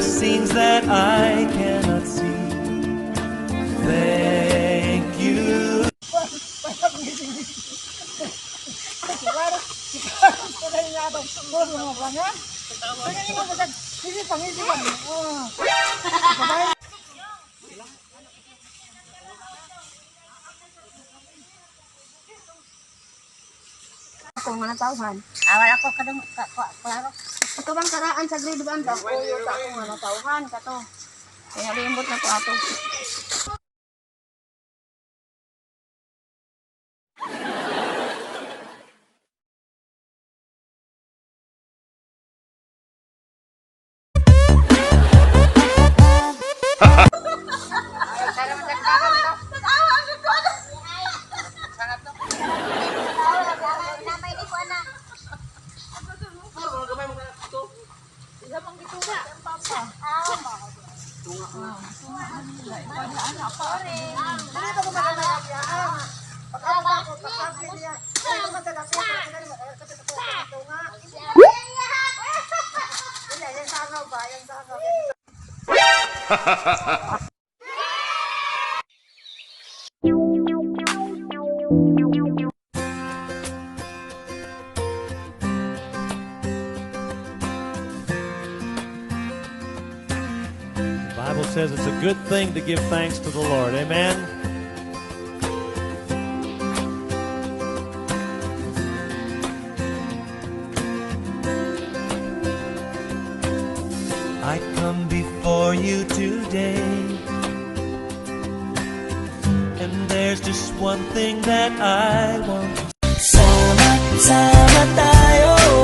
the scenes that I cannot see. Thank you. Ako nga natawhan. Awal ako kadung klaro. Ito bang karaan sa grade 1 ba? Uyo sa ako nga natawhan kato. Kaya limbot na ko ato. Namay ni ko ana. The Bible says it's a good thing to give thanks to the Lord. Amen. I come before you today, and there's just one thing that I want to